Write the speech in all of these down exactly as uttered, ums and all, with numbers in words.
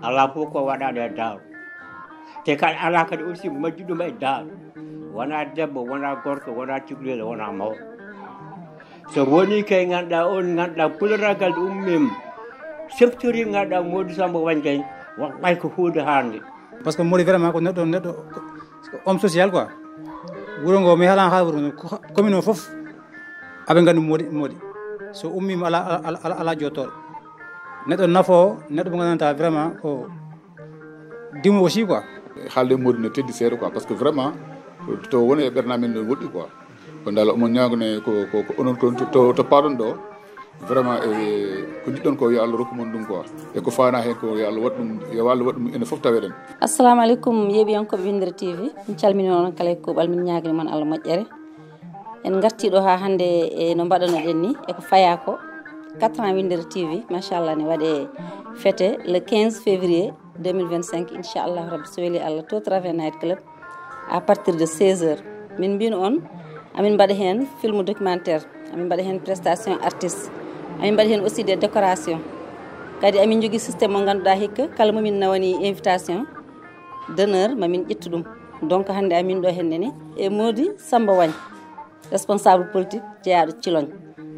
Alaa fof ko waɗaɗo e daaro. Te kadi alaa kadi aussi majjuɗo ma e daaro. Wona debbo, wona gorko, wona cukalel, wona mawɗo. So woni kay ganduɗa on ganduɗa pularagal ɗo ummima. Seftori ganduɗa Mody Samba Wagne kay, wallahi ko huunde hande. Parce que Mody vraiment ko neɗɗo neɗɗo homme social quoi. Wuro ngo mi halan ha wuro ngo, commune o fof aɓe nganndi Mody Mody. So ummima ala ala ala jottooɗo. Neɗɗo nafo neɗɗo mo ngandanta vraiment ko dimo aussi quoi. Haalde Mody ne teddi seeɗa quoi, parce que vraiment to woni e ɓernde amen no woɗɗi quoi. Kono dal omo ñaagane ko ko ko onon ko to to paɗon ɗo. Vraiment e ko jiɗɗon ko yo Allah rokku mon ɗum quoi. E ko faana heen ko yo Allah waɗ ɗum yo Allah waɗ ɗum ene fof taweɗen. Assalamu aleykum, yeeɓiyankooɓe Winndere T V. Min calmini on kala e kuuɓal, min ñaagani mon Allah moƴƴere. En ngarti ɗo haa hannde e no mbaɗanoɗen ni e ko faya ko quatre ans Winndere T V, machallah, ne waɗe fête le quinze février deux mille vingt-cinq, inchallah rabbi, so weli Allah, to Travel Night Club à partir de seize heures. Min mbino on amin mbaɗa heen film documentaire, amin mbaɗa heen prestation artiste, amin mbaɗa heen aussi des décorations. Kadi amin jogii système mo ngannduɗaa hikka kala momin nawani invitation d'honneur mamin ƴettu ɗum. Donc hannde amin ɗo henne ni e Mody Samba Wagne, responsable politique jeyaaɗo Ciloñ.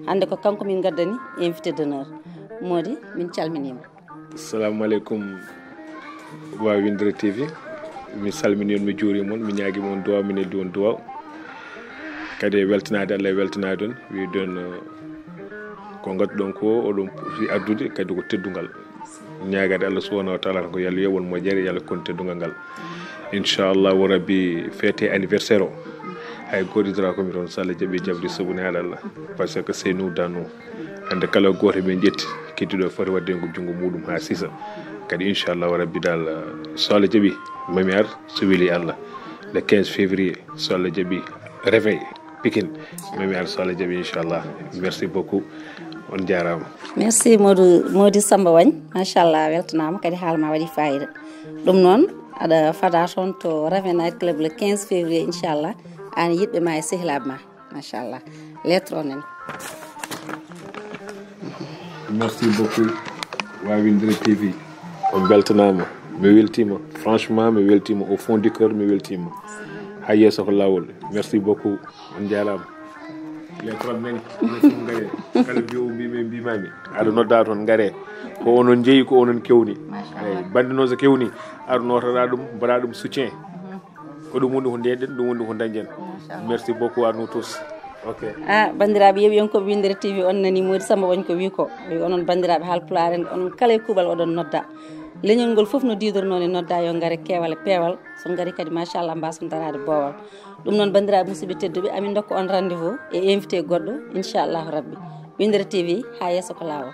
Hannde ko kanko min ngaddani invité d'honneur. Mody, min calminima. Assalamu aleykum, waa Winndere T V. Mi salmini on, mi juurima on, mi ñaagima on duwaw, mi neldi on duwaw. Kadi e weltanaade Allah e weltanaade on, wiide on, eh, ko ngadduɗon ko oɗon foti addude kadi ko teddungal. Ñaagaade Allah subhanahu wa taala tan ko yo Allah yoɓ on moƴƴere, yo Allah kon teddungal ngal. Inchallahu rabbi, fête anniversaire o hay goto yiɗata ko mi toon, so Allah jaɓi jaɓde, sabu ne haala Allah, parce que c'est nous dans nous. Hannde kala gooto men ƴetti, keddiɗo foti waɗde ko junngo muɗum haa sisa. Kadi inchallahu rabbi dal, so Allah jaɓi, mami ar, so weli Allah, le quinze février, so Allah jaɓi, réveil Pikine, mami ar, so Allah jaɓi, inchallah. Merci beaucoup, on jaaraama. Merci Mody, Mody Samba Wagne, machallah, weltanaama, kadi haala ma waɗi fayida. Ɗum noon, aɗa fada toon to Raven Night Club le quinze février, inchallah. Aan yiɗɓe ma e sehilaaɓe ma. Machallah. Lettre o nani. Merci beaucoup, waa Winndere T V. On beltanaama. Mi weltiima. Franchement, mi weltiima. Au fond du cœur, mi weltiima. Haa yeeso ko laawol. Merci beaucoup. On jaaraama. Lettre am nani. Onon fof ngare. Kala mbiyo mbimi, mbimami. Aɗa nodda toon, ngare. Ko onon jeyi, ko onon kewni. Machallah. Eyi, bande noon so kewni, aɗa notoɗa ɗum, mbaɗa ɗum soutien. Ko ɗum woni ko ndeɗen, ɗum woni ko dañɗen. Merci beaucoup à nous tous. Ok. Ah, banndiraaɓe yeeɓiyankooɓe Winndere T V, on nani Mody Samba Wagne ko wi ko. Wi onon banndiraaɓe Haalpulaar en, onon kala e kuuɓal oɗon nodda. Leñol ngol fof no diidornoo ne nodda yo ngare keewal e peewal. So ngari kadi, machallah, mbason daraade boowal. Ɗum noon, banndiraaɓe musidɓe tedduɓe, amin ndokka on rendez-vous e invité goɗɗo, inchallahu rabbi. Winndere T V, haa yeeso ko laawol.